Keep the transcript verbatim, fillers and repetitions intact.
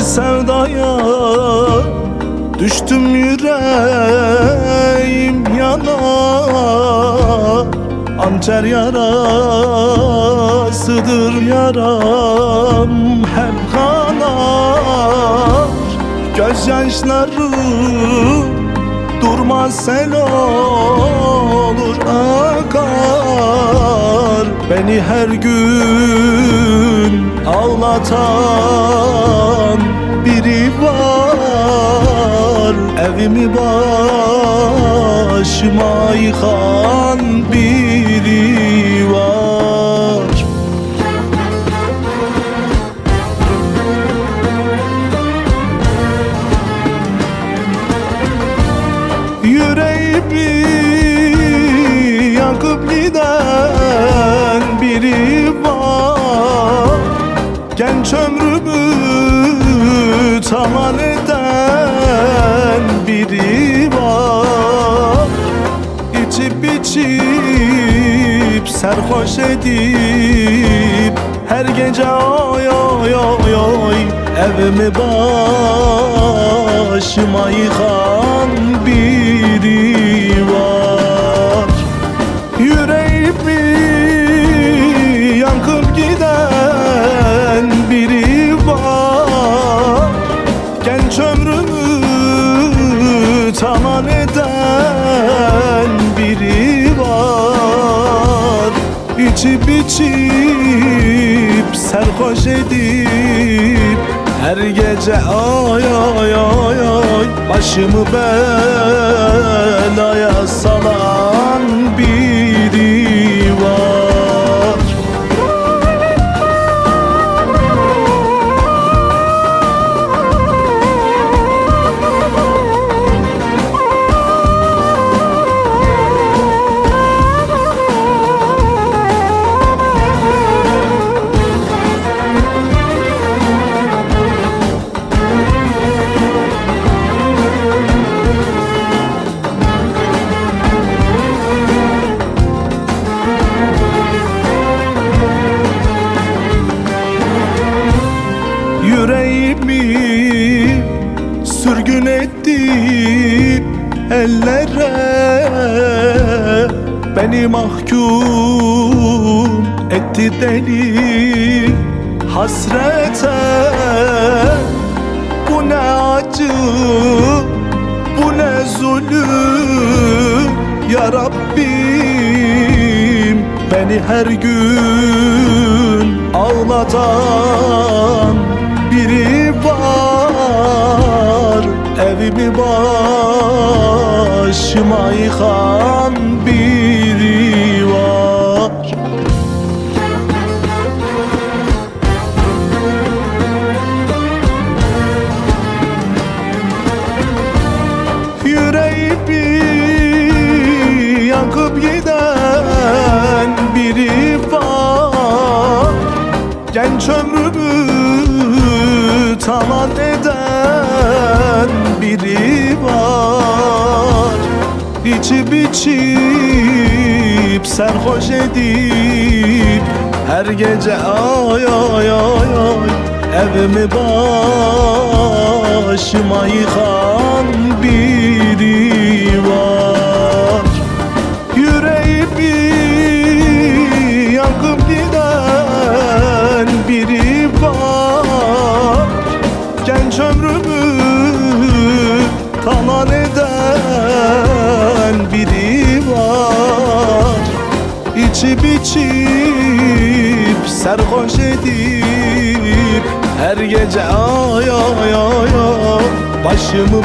Sevdaya düştüm, yüreğim yana. Hançer yarasıdır yaram, hep kanar. Gözyaşlarım durmaz, sel olur, akar. Beni her gün ağlatan biri var. Evimi başıma yıkan biri var. Yüreğimi yakıp giden biri var. Genç ömrümü talan eden biri var. İçip içip, serhoş edip, her gece oy oy oy oy, evimi başıma yıkan biri var. Yüreğimi yakıp giden biri var. Genç ömrümü talan eden biri var. İçip içip, serhoş edip, her gece oy oy oy oy, başımı belaya salan biri var. Yüreğimi sürgün etti ellere, beni mahkum etti deli hasrete. Bu ne acı, bu ne zulüm, ya Rabbim. Beni her gün ağlatan biri var. Evimi başıma yıkan biri var. Yüreğimi yakıp giden biri var. Genç ömrümü talan eden biri var. İçip içip, serhoş edip, her gece oy oy oy oy, evimi başıma yıkan biri var. Yüreğimi yakıp giden biri var. Genç ömrümü talan eden biri var. İçip içip, serhoş edip, her gece oy oy oy oy, başımı